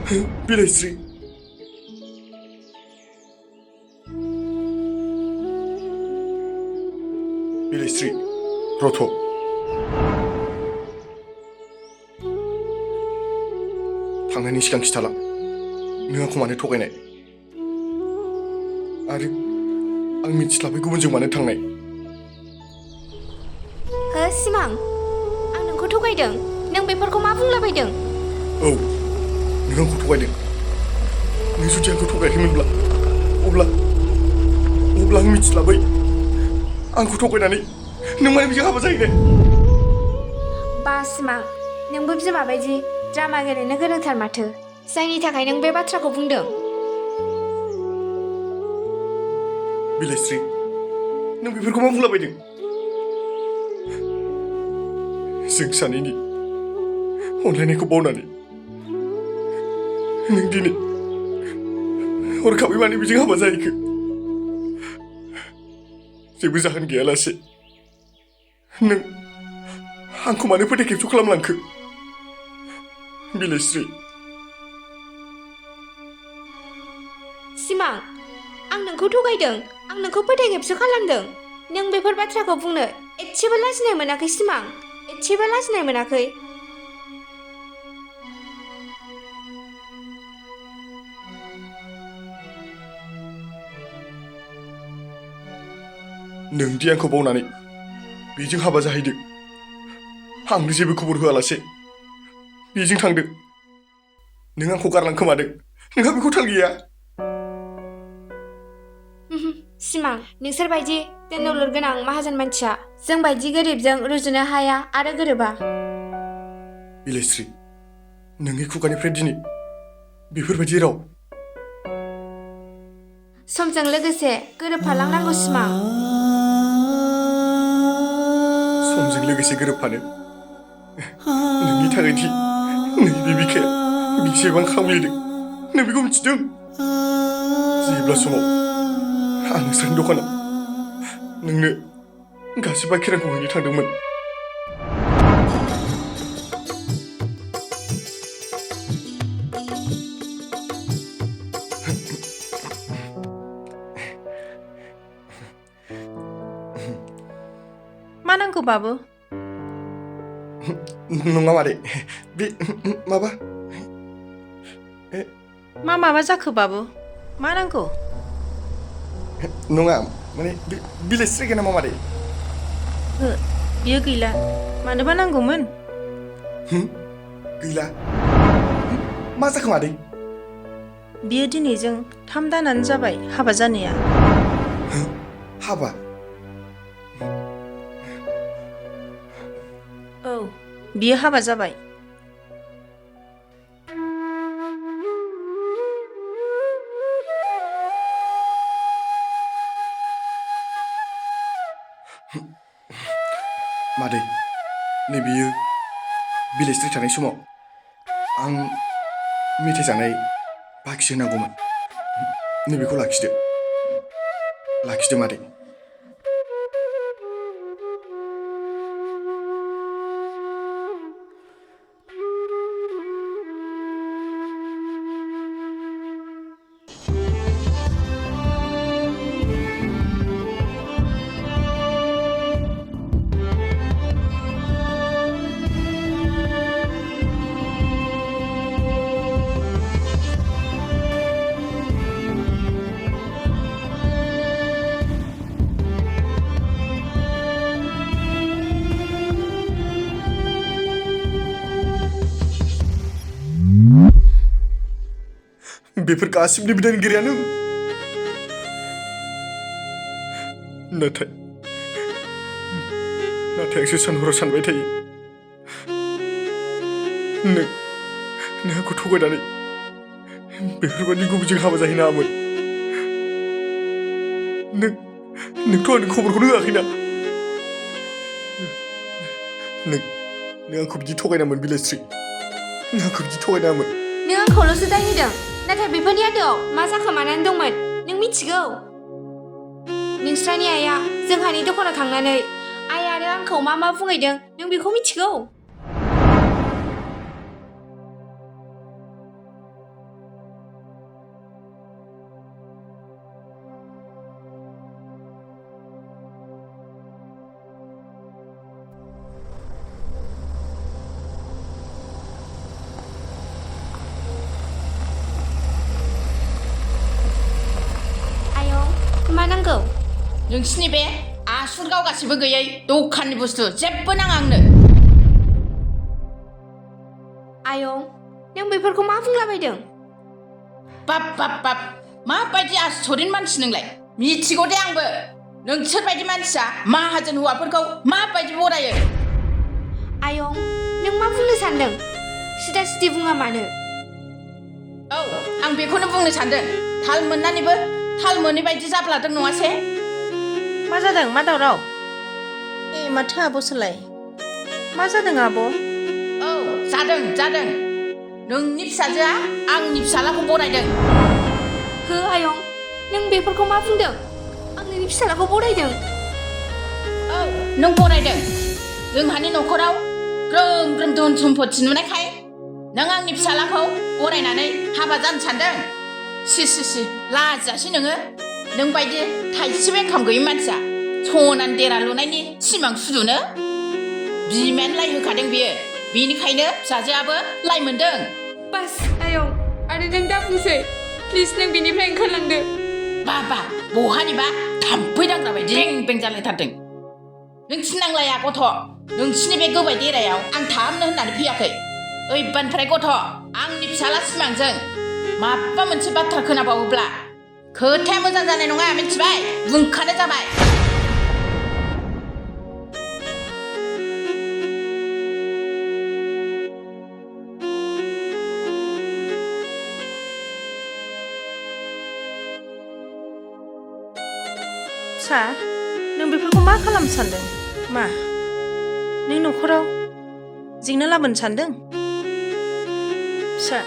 बिलाइस्रि बिलाइस्रि रथ' थांनायनि सिगां खिथाला नों आंखौ मानो थगायनाय आरो आं मिथिस्लाबै गुबुनजों मानो थांनाय हो सिमां आं नोंखौ थगायदों नों बेफोरखौ मा बुंलाबायदों औ नों आंखौ थगायदों नों जुदि आंखौ थगायाखैमोनब्ला अब्ला आं मिथिस्लाबै आंखौ थगायनानै नों मानो बिजों हाबा जाहैनो बा सिमां नोंबो बिमा बायदि ड्रामा गेलेनो गोरोंथार माथो जायनि थाखाय नों बे बाथ्राखौ बुंदों बिलाइस्रि नों बेफोरखौ मा बुंलाबायदों जों सानैनि अनलायनायखौ बावनानै नों दिनै हरखाबै मानो बिजों हाबा जाहैखो जेबो जाहोन गैयालासे नों आंखौ मानो फोथाय खेबस' खालामलांखो बिलाइस्रि सिमां आं नोंखौ थगायदों आं नोंखौ फोथाय खेबस' खालामदों नों बेफोर बाथ्राखौ बुंनो एसेबो लाजिनाय मोनाखै सिमां एसेबो लाजिनाय मोनाखै नोंदि आंखौ बावनानै बेजों हाबा जाहैदों आंनो जेबो खबर होआलासे बेजों थांदों नों आंखौ गारलांखोमादों नोंहा बेखौ थाल गैया सिमां नोंसोर बायदि दोनदौलुर गोनां माहाजोन मानसिया जों बायदि गोरिबजों रुजुनो हाया आरो गोरोबा बिलाइस्रि नोंनि खुगानिफ्राय दिनै बेफोरबायदि राव समजों लोगोसे गोरोबफालांनांगौ सिमां समजों लोगोसे गोरोबफानो नोंनि थाखायदि नैबे बिखाया बेसेबां खामग्लिदों नों बेखौ मिथिदों जेब्ला समाव आं नोंसोरनि दखानाव नोंनो गासै बाखि रांखौ हैनो थांदोंमोन मा नांगौ बाबु नङा मादै बे माबा जाखो बाबु मा नांगौ नङा माने बिलाइस्रि गैया नामा मादै बियो गैला मानोबा नांगौमोन गैला मा जाखो मादै बियो दिनैजों 3 दानानो जाबाय हाबा जानाया हाबा औ बियो हाबा जाबाय मादै नै बियो बिलाइस्रि थानाय समाव आं मेथाइ जानाय बाखिसो होनांगौमोन नैबेखौ लाखिदो मादै बेफोर गासिबो बिदानगिरियानो नाथाय आंसो सानहराव सानबाय थायो नों आंखौ थगायनानै बेफोरबायदि गुबुनजों हाबा जाहैनाङामोन नोंथ' आंनो खबरखौनो होआखैना नों आंखौ बिदि थगायनामोन बिलाइस्रि नों आंखौ बिदि थगायनामोन नों आंखौल'सो दाय होदों नाथाय बेफोरनि आन्दोआव मा जाखोमानानै दंमोन नों मिथिगौ नोंस्रानि आइया जोंहानि दखानाव थांनानै आइ आरो आंखौ मा बुंहैदों नों बेखौ मिथिगौ नोंसिनि बे आसुर गावगासिबो गैयै दखाननि बुस्थु जेबो नाङा आंनो। आयं नों बेफोरखौ मा बुंलाबायदों? बाप बाप बाप माबायदि आसरित मानसि नोंलाय? मिथिगौ दे आंबो नोंसोरबायदि मानसिया माहाजोन हौवाफोरखौ माबायदि बरायो। आयं नों मा बुंनो सानदों? सिदा सिदि बुङा मानो? औ आं बेखौनो बुंनो सानदों। थाल मोननानैबो थाल मोनै बायदि जाब्लादों नङासे? मा जादों? मा दावराव? माथो आब'सोलाय? मा जादों आब'? औ जादों। नोंनि फिसाजोआ आंनि फिसालाखौ बरायदों। हो आयं नों बेफोरखौ मा बुंदों? आं नोंनि फिसालाखौ बरायदों। औ नों बरायदों। जोंहानि न'खराव ग्रोम ग्रोम धन सम्पति नुनायखाय नों आंनि फिसालाखौ बरायनानै हाबा जानो सानदों? सि लाजियासै नोङो? नों बायदि थाइसेबो इनकाम गैयै मानसिया सनानि देरा लुनायनि सिमां सुजुनो? बिमायानो लाइ होखादों बियो, बेनिखायनो फिसाजोआबो लाइ मोनदों। बास आयं आरो नों दा बुंसै प्लिज नों बेनिफ्राय ओंखारलांदो। बा बहानिबा थाम्फै दांग्रा बायदि रें बें जालायथारदों। नों थिननांलाया गथ', नोंसिनि बे गोबाय देरायाव आं थाहामनो होननानै फैयाखै। ओइबानिफ्राय गथ' आंनि फिसाला सिमांजों माबा मोनसे बाथ्रा खोनाबावोब्ला खोथाया मोजां जानाय नङा, मिथिबाय? बुंखानो जाबाय। फिसा नों बेफोरखौ मा खालामनो सानदों? मा नों न'खराव जेंना लाबोनो सानदों? फिसा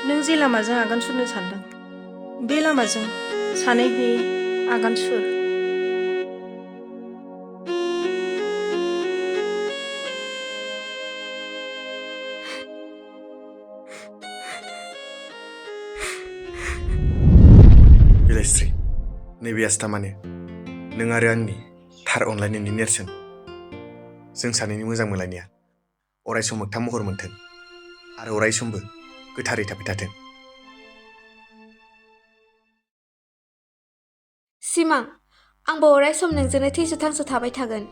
नों जे लामाजों आगान सुरनो सानदों बे लामाजों सानै हयै आगान सुर। बिलाइस्रि नैबे आस्थामानो नों आरो आंनि थार अनलायनायनि नेरसोन। जों सानैनि मोजां मोनलायनाया अरायसम मोगथां महर मोनथों आरो अरायसमबो गोथारै थाबाय थाथों। सिमां आंबो अराय सम नोंजोंनो थैस' थांस' थाबाय थागोन।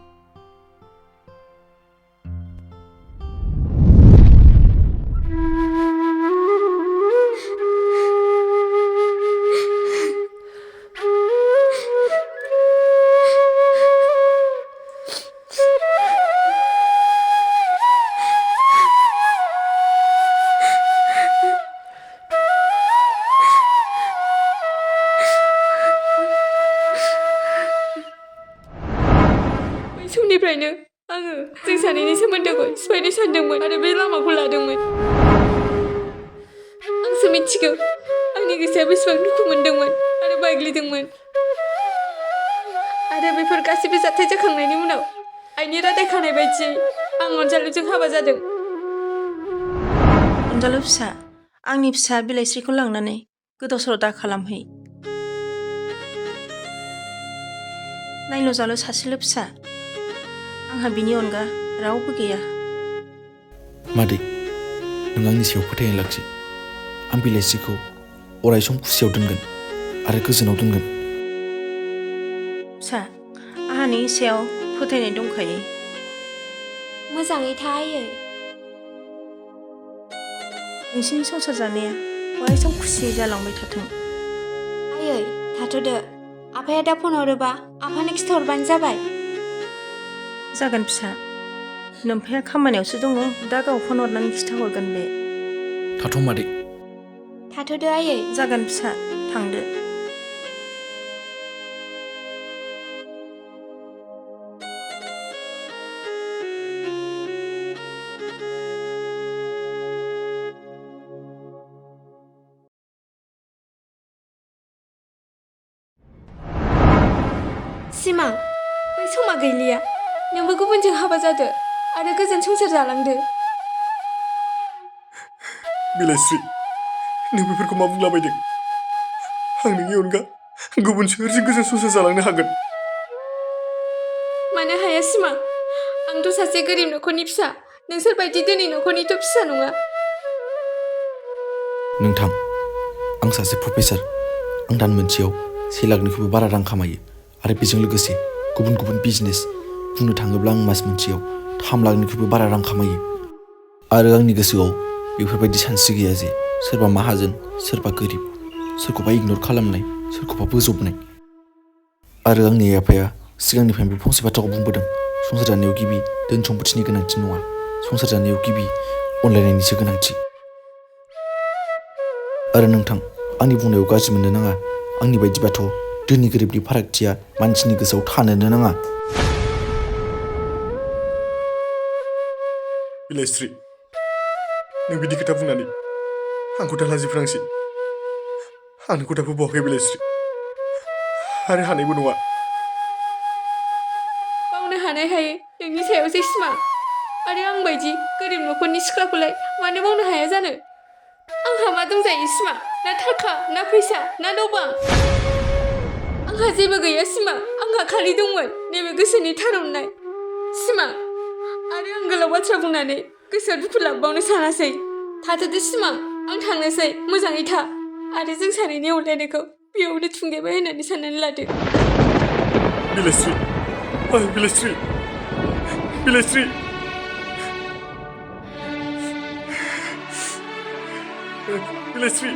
समनिफ्रायनो आङो जों सानैनि सोमोन्दोखौ सिफायनो सानदोंमोन आरो बे लामाखौ लादोंमोन। आंसो मिथिगौ आंनि गोसोआ बेसेबां दुखु मोनदोंमोन आरो बायग्लिदोंमोन। आरो बेफोर गासैबो जाथाय जाखांनायनि उनाव आइनि रादाय खानाय बायदियै आं अनजालुजों हाबा जादों। अनजालु फिसा, आंनि फिसा बिलाइस्रिखौ लांनानै गोदाव सोराव दा खालामहै। नायल' जाल' सासेल' फिसा, आंहा बिनि अनगा रावबो गैया। मादै नों आंनि सायाव फोथायनाय लाखि। आं बिलाइस्रिखौ अरायसम खुसियाव दोनगोन आरो गोजोनाव दोनगोन। फिसा आंहा नोंनि सायाव फोथायनाय दंखायो। मोजाङै था आयै। नोंसिनि संसार जानाया अरायसम खुसियै जालांबाय थाथों। आयै थाथ'दो, आफाया दा फन हरोबा आफानो खिथाहरबानो जाबाय। जागोन फिसा, नोम्फाया खामानियावसो दङ, दा गाव फन हरनानै खिथाहरगोन बे। थाथ' मादै। थाथ'दो आयै। जागोन फिसा, थांदो। सिमां बै समा गैलिया, नोंबो गुबुनजों हाबा जादो आरो गोजोन संसार जालांदो। बिलाइस्रि नों बेफोरखौ मा बुंलाबायदों? आं नोंनि अनगा गुबुन सोरजों गोजोन संसार जालांनो हागोन? मानो हाया सिमां? आंथ' सासे गोरिब न'खरनि फिसा, नोंसोर बायदि धोनि न'खरनिथ' फिसा नङा। नोंथां आं सासे प्रफेसार। आं दान मोनसेयाव 1 लाखनिख्रुइबो बारा रां खामायो आरो बेजों लोगोसे गुबुन गुबुन बिजनेस बुंनो थाङोब्ला आं मास मोनसेयाव 3 लाखनिख्रुइबो बारा रां खामायो आरो आंनि गोसोआव बेफोरबायदि सानस्रि गैया जे सोरबा माहाजोन सोरबा गोरिब सोरखौबा इगनर खालामनाय सोरखौबा बोजबनाय आरो आंनि आफाया सिगांनिफ्रायनो बे फंसे बाथ्राखौ बुंबोदों संसार जानायाव गिबि धोन सम्पथिनि गोनांथि नङा संसार जानायाव गिबि अनलायनायनिसो गोनांथि आरो नोंथां आंनि बुंनायाव गाज्रि मोननो नाङा आंनि बायदिबाथ' धोनि गोरिबनि फारागथिया मानसिनि गोसोआव थानोनो नाङा बिलायस्रि नों बिदि खोथा बुंनानै आंखौ दा लाजि फोनांसै आं नोंखौ दाबो बावाखै बिलायस्रि आरो हानायबो नङा मावनो हानाय हायै नोंनि सायावसो सिमां आरो आं बायदि गोरिब न'खरनि सिख्लाखौलाय मानो मावनो हाया जानो आंहा मा दंजायो सिमा ना थाखा ना फैसा ना न' बां आंहा जेबो गैया सिमा आंहा खालि दंमोन नैबे गोसोनि थारनाय सिमा आरो आं गोलाव बाथ्रा बुंनानै गोसोआव दुखु लाबोबावनो सानासै थाथ'दो सिमा आं थांनोसै मोजाङै था आरो जों सानैनि अनलायनायखौ बेयावनो थुंगेबाय होननानै साननानै लादो बिलायस्रि ओइ बिलायस्रि बिलायस्रि बिलायस्रि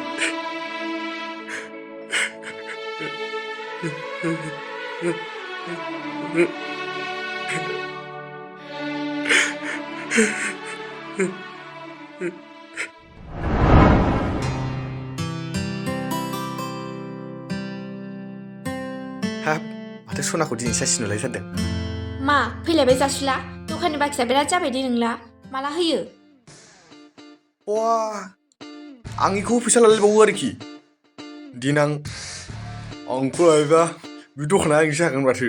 हाब माथो सनाखौ दिनै साइस नुलायथारदों मा फैलायबाय जासुला दखाननि बाखिया बिराद जाबायदे नोंला माला होयो वा आं बेखौ फैसा लालायबावो आरोखि देनां आंखौ लायोबा बे दखाना आंनि जागोन माथो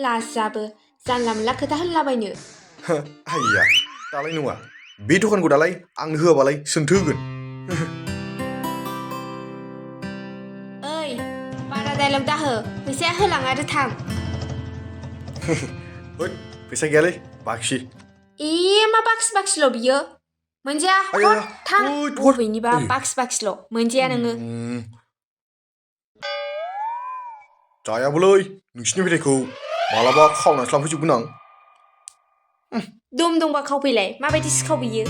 लाजाबो जानला मोनला खोथा होनलाबायनो आइया दालाय नङा बे दखानखौ दालाय आंनो होआबालाय सोंथो होगोन ओइ बारा डायलग दाहो फैसाया होलां आरो थां होद फैसा गैयालै बाखि ए मा बाखि बाखिल' बियो मोनजाया आया हट थां बबेनिबा बाखि बाखिल' मोनजाया नोङो जायाबोलै नोंसिनि मेथाइखौ मालाबा खावनासो लांफैजोबगोन आं दम दंबा खावफैलाय माबायदि सिखाव बियो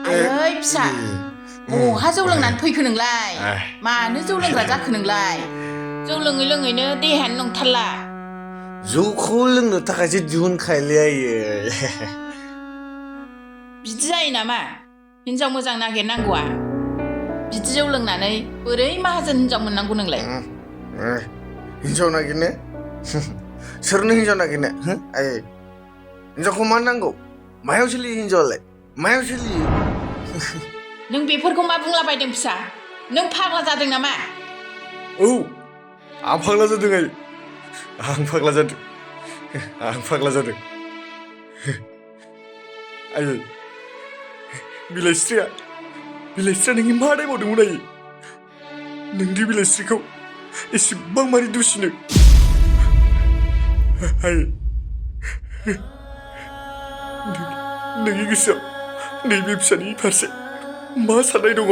आयै फिसा बहा जौ लोंनानै फैखो नोंलाय मानो जौ लोंग्रा जाखो नोंलाय जौ लोङै लोङैनो देहायानो नंथारला जौखौ लोंनो थाखायसो दिहुनखायलै आयै बिदि जायो नामा हिनजाव मोजां नागिरनांगौआ बिदि जौ लोंनानै बोरै माहाजोन हिनजाव मोननांगौ नोंलाय हिनजाव नागिरनो सोरनो हिनजाव नागिरनो आयै हिनजावखौ मा नांगौ मायाव सोलियो हिनजावालाय मायाव सोलियो नों बेफोरखौ मा बुंलाबायदों फिसा नों फाग्ला जादों नामा औ आं फाग्ला जादों आयै आं फाग्ला जादों आयै बिलायस्रिया नोंनि मा दायमावदोंमोन आयै नोंदि बिलायस्रिखौ एसेबां मानि दुसिनो आयै नोंनि गोसोआव नैबे फिसानि फारसे मा साननाय दङ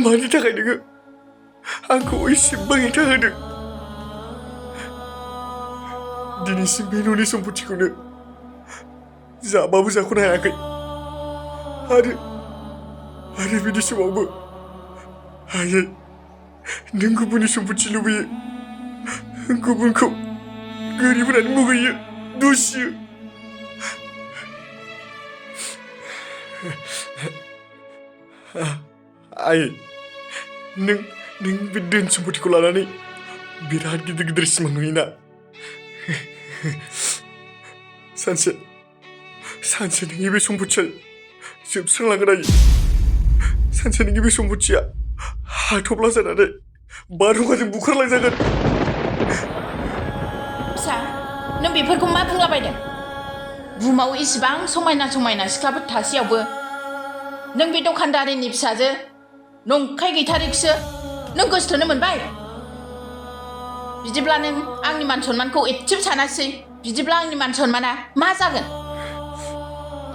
मानि थाखाय नोङो आंखौ एसेबां हेंथा होदों दिनैसिम बे न'नि सम्पथिखौनो जाबाबो जाख'नो हायाखै आरो बिदि समावबो आयै नों गुबुननि सम्पथि लुबैयो गुबुनखौ गोरिब होननानै मुगैयो दुसियो आयै नों बे धोन सम्पथिखौ लानानै बिराद गिदिर गिदिर सिमां नुयोना सानसे नोंनि बे सम्पथिया जोबस्रांलांगोन आयै सानसे नोंनि बे सम्पथिया हाथफ्ला जानानै बारहुंखाजों बुखारलांजागोन फिसा नों बेफोरखौ मा बुंलाबायदों बुहुमाव इसिबां समायना समायना सिख्लाफोर थासेयावबो नों बे दखानदारिनि फिसाजो नंखाय गैथारैखौसो नों गोसोथोनो मोनबाय बिदिब्ला नों आंनि मान सन्मानखौ एसेबो सानासै बिदिब्ला आंनि मान सन्माना मा जागोन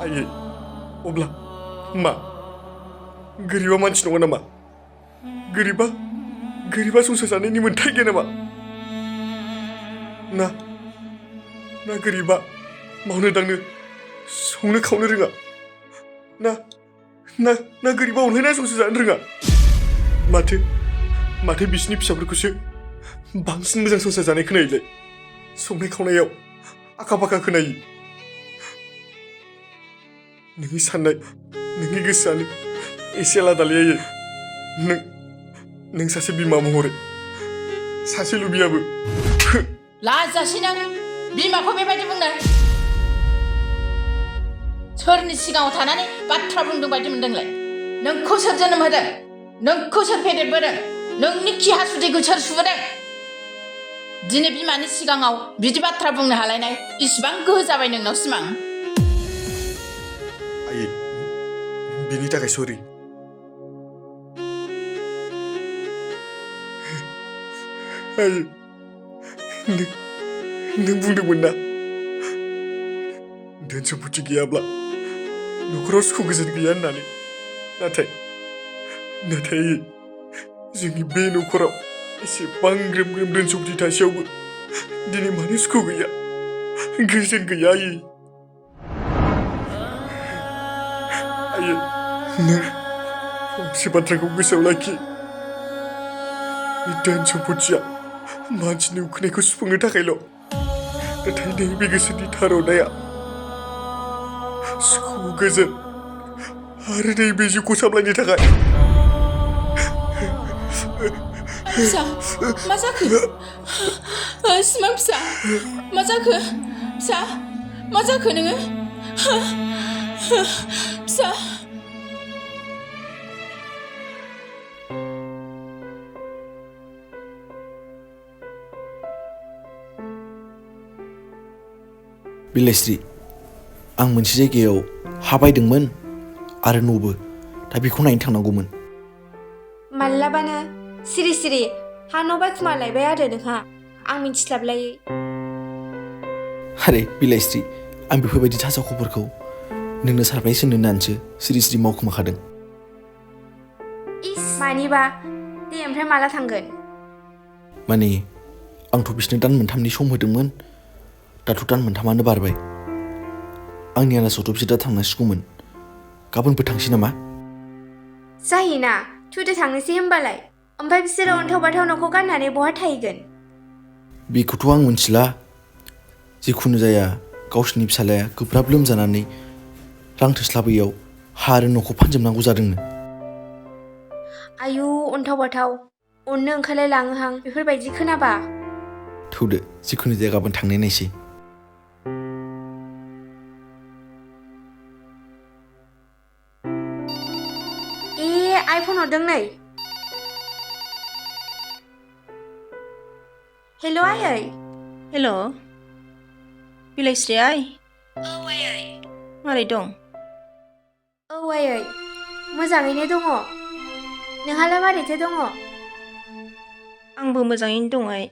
आयै अब्ला मा गोरिबा मानसि नङा नामा गोरिबा संसार जानायनि मोन्थाय गैया नामा ना गोरिबा मावनो दांनो संनो खावनो रोङा ना गोरिबा अनलायना संसार जानो रोङा माथो बिसिनि फिसाफोरखौसो बांसिन मोजां संसार जानाय खोनायोलाय संनाय खावनायाव आखा फाखा खोनायो नोंनि साननाय नोंनि गोसोआनो एसे आलादालै आयै नों सासे बिमा महरै सासेल' बियाबो लाजासै नों बिमाखौ बेबायदि बुंनो सोरनि सिगाङाव थानानै बाथ्रा बुंदों बायदि मोनदोंलाय नोंखौ सोर जोनोम होदों नोंखौ सोर फेदेरबोदों नोंनि खि हासुदैखौ सोर सुबोदों दिनै बिमानि सिगाङाव बिदि बाथ्रा बुंनो हालायनाय इसिबां गोहो जाबाय नोंनाव सिमां आयै बिनि थाखाय सरि आयै नों बुंदोंमोन ना धोन सम्पथि गैयाब्ला न'खराव सुखु गोजोन गैया होननानै नाथाय आयै जोंनि बे न'खराव एसेबां ग्रोम ग्रोम धोन सम्पथि थासेयावबो दिनै मानो सुखु गैया गोजोन गैया आयै नों फंसे बाथ्राखौ गोसोआव लाखि धोन सम्पथिया मानसिनि उखैनायखौ सुफुंनो थाखायल' नाथाय नैबे गोसोनि थार अननाया सुखु गोजोन आरो नैबे जिउखौ सामलायनो थाखाय फिसा मा जाखो सिमां फिसा मा जाखो फिसा मा जाखो नोङो फिसा बिलाइस्रि आं मोनसे जायगायाव हा बायदोंमोन आरो न'बो दा बेखौ नायनो थांनांगौमोन मालाबानो सिरि सिरि हा न' बायखुमालायबाय आरो नोंहा आं मिथिस्लाबलायै आरे बिलाइस्रि आं बेफोरबायदि थासावखौफोरखौ नोंनो सारप्राइज होनो होननानैसो सिरि सिरि मावखोमाखादों इस मानिबा दे ओमफ्राय माला थांगोन माने आंथ' बिसोरनो दान मोनथामनि सम होदोंमोन दाथ' दान मोनथामानो बारबाय आंनि आलासियावथ' बिसोर दा थांनांसिगौमोन गाबोनफोर थांसै नामा जायोना थुदो थांनोसै होमबालाय ओमफ्राय बिसोरो अन्थाव बाथाव न'खौ गारनानै बहा थाहैगोन बेखौथ' आं मिथिला जिखुनु जाया गावसिनि फिसालाया गोब्राब लोमजानानै रां थोस्लाबैयाव हा आरो न'खौ फानजोबनांगौ जादोंनो आयु अन्थाव बाथाव अननो ओंखारलाय लाङोहां बेफोरबायदि खोनाबा थौदो जिखुनु जाया गाबोन थांनाय नायसै आइफन हरदों नै हेल' आयै हेल' बिलाइस्रि आइ औ आयै मारै दं औ आयै मोजाङैनो दङ नोंहालाय मारैथो दङ आंबो मोजाङैनो दं आइ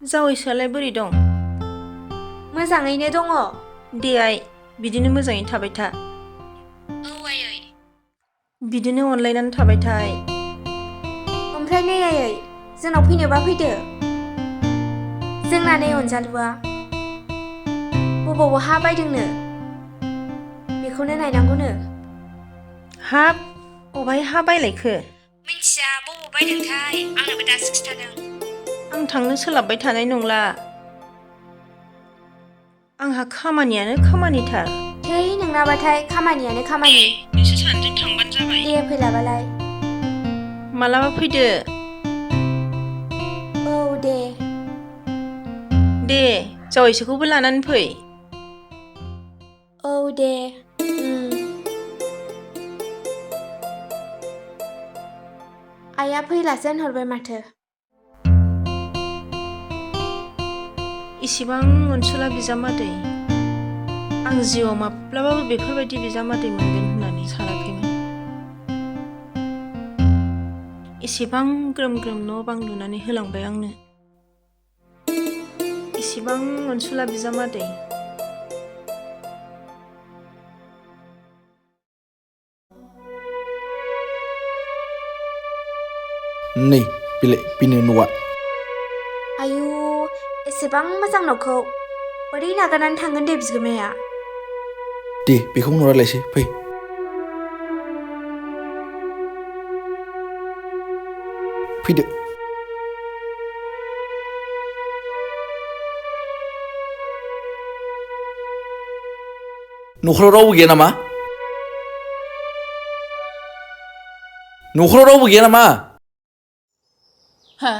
जावैसोआलाय बोरै दं मोजाङैनो दङ दे आइ बिदिनो मोजाङैनो थाबाय था औ आयै बिदिनो अनलायनानै थाबाय था आइ ओमफ्राय नै आयै जोंनाव फैनोबा फैदो जोंना नै अनजालुआ बबाव हा बायदोंनो बेखौनो नायनांगौनो हाब अबहाय हा बायलायखो मिन्थिया बबाव बायदोंथाय आंनोबो दासो खिथादों आं थांनो सोलाबबाय थानाय नंला आंहा खामानियानो खामानिथार थै नोंनाबाथाय खामानियानो खामानि नोंसोर सानैजों थांबानो जाबाय दे फैलाबालाय मालाबा फैदो दे जावैसोखौबो लानानै फै औ दे आइया फैलासो होनहरबाय माथो इसिबां अनसुला बिजामादै आं जिउआव माब्लाबाबो बेफोरबायदि बिजामादै मोनगोन होननानै सानाखैमोन इसिबां ग्रोम ग्रोम न' बां लुनानै होलांबाय आंनो इसिबां अनसुला बिजामादै नै बेलाय बेनो न'आ आयु एसेबां मोजां न'खौ बोरै नागारनानै थांगोन दे बिगोमाया दे बेखौ उनाव रायलायसै फै फैदो न'खराव रावबो गैया नामा न'खराव रावबो गैया नामा हा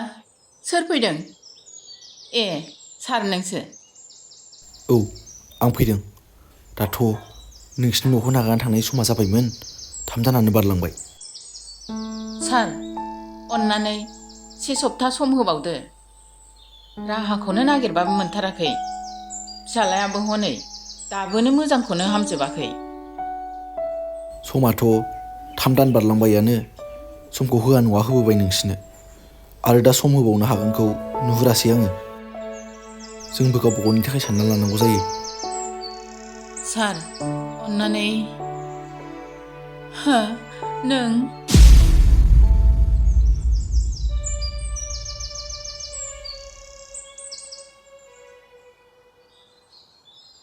सोर फैदों ए सार नोंसो औ आं फैदों दाथ' नोंसिनि न'खौ नागारनानै थांनाय समा जाबायमोन 3 दानानो बारलांबाय सार अन्नानै 1 सप्ता सम होबावदो राहाखौनो नागिरबाबो मोनथाराखै फिसालायाबो हनै दाबोनो मोजांखौनो हामजोबाखै समाथ' 3 दान बारलांबायानो समखौ होआ नङा होबोबाय नोंसिनो आरो दा सम होबावनो हागोनखौ नुहुरासै आङो जोंबो गावबा गावनि थाखाय सानना लानांगौ जायो सार अन्नानै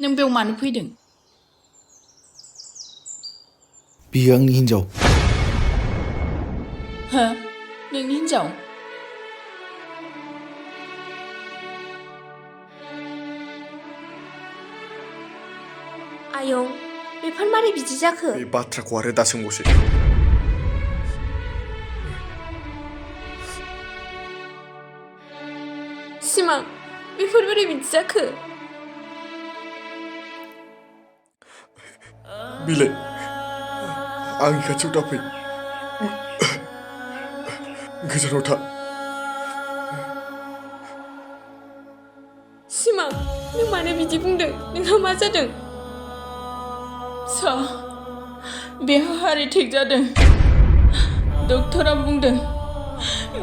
नों बेयाव मानो फैदों बियो आंनि हिन्जाव नोंनि हिन्जाव आयं बेफोर मारै बिदि जाखो बे बाथ्राखौ आरो दा सोंबावसै सिमां बेफोर बोरै बिदि जाखो बिलाय आंनि खाथियाव दाफै गोजानाव था सिमां नों मानो बिदि बुंदों नोंहा मा जादों बेहा हारि थिक जादों डक्टरा बुंदों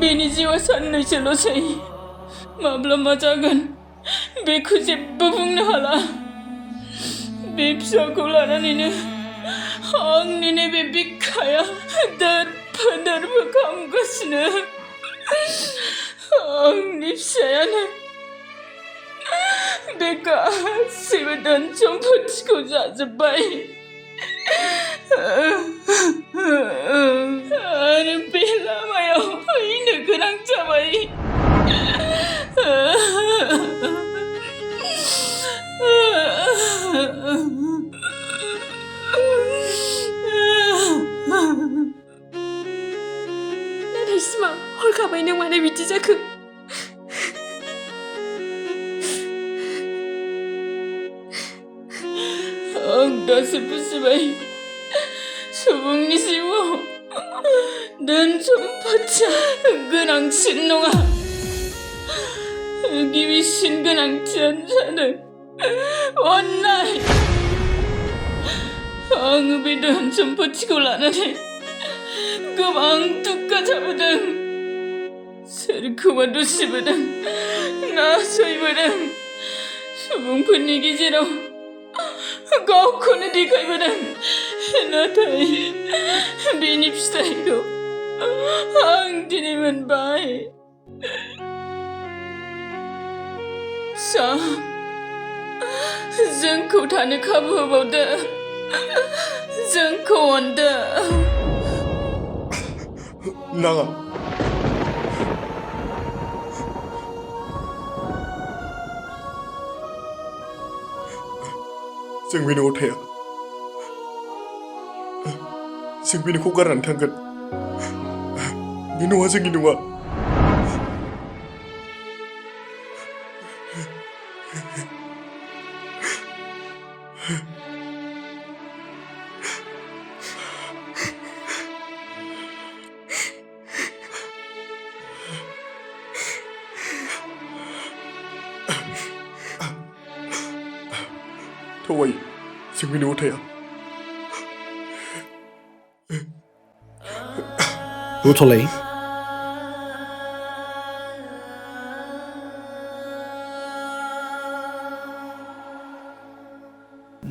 बेनि जिउआ साननैसोल'सै माब्ला मा जागोन बेखौ जेबो बुंनो हाला बे फिसाखौ लानानैनो आंनि नैबे बिखाया दोरफो खामगासिनो आंनि फिसायानो बे गासैबो धोन सम्पथिखौ जाजोब्बाय आरो बे लामायाव फैनो गोनां जाबाय नाथाय सिमां हरखाबै नों मानो बिदि जाखो आं दासो बुजिबाय सुबुंनि जिउआव धोन सम्पथिया गोनांसिन नङा गिबिसिन गोनांथियानो जादों अन्नाय आङो बे धोन सम्पथिखौ लानानै गोबां दुखु जाबोदों सोरखौबा दुसिबोदों नासयबोदों सुबुंफोरनि गेजेराव गावखौनो देखायबोदों नाथाय बेनि फिथाइखौ आं दिनै मोनबाय जोंखौ थानो खाबु होबावदो जोंखौ अनदो नाङा जों बे न'आव थाया जों बे न'खौ गारनानै थांगोन बे न'आ जोंनि नङा थगायो जोंनि न'आव थाया रथ'लाय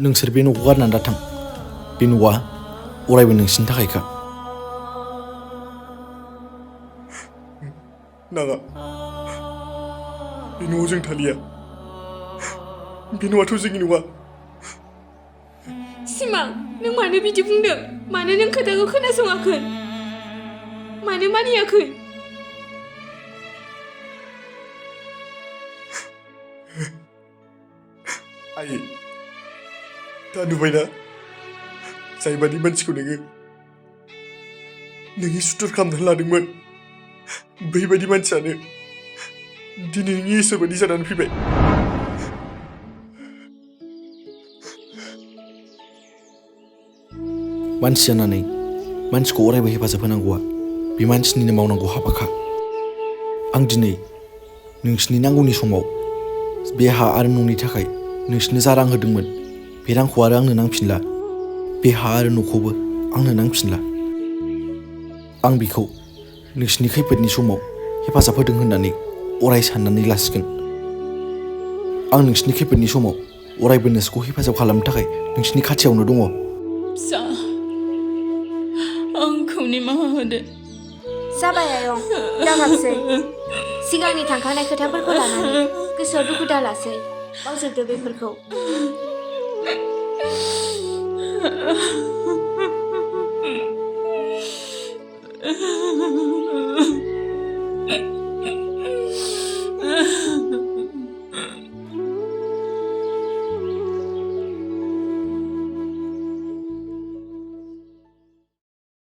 नोंसोर बे न'खौ गारनानै दाथां बे न'आ अरायबो नोंसिनि थाखायखा नाङा बे न'आव जों थालिया बे न'आथ' जोंनि नङा सिमां नों मानो बिदि बुंदों मानो नों खोथाखौ खोनासङाखै मानो मानियाखै आयै दा नुबायना जायबादि मानसिखौ नोंनि सुथुर खालामनानै लादोंमोन बैबायदि मानसियानो दिनै नोंनि इसोर बायदि जानानै फैबाय मानसि जानानै मानसिखौ अरायबो हेफाजाब होनांगौआ बे मानसिनिनो मावनांगौ हाबाखा आं दिनै नोंसिनि नांगौनि समाव बे हा आरो न'नि थाखाय नोंसिनो जा रां होदोंमोन बे रांखौ आरो आंनो नांफिनला बे हा आरो न'खौबो आंनो नांफिनला आं बिखौ नोंसिनि खैफोदनि समाव हेफाजाब होदों होननानै अराय साननानै लासिगोन आं नोंसिनि खैफोदनि समाव अरायबो नोंसोरखौ हेफाजाब खालामनो थाखाय नोंसिनि खाथियावनो दङ फिसा आंखौ निमाहा होदो जाबाय आयं दागाबसै सिगांनि थांखांनाय खोथाफोरखौ लानानै गोसोआव दुखु दालासै बावजोबदो बेफोरखौ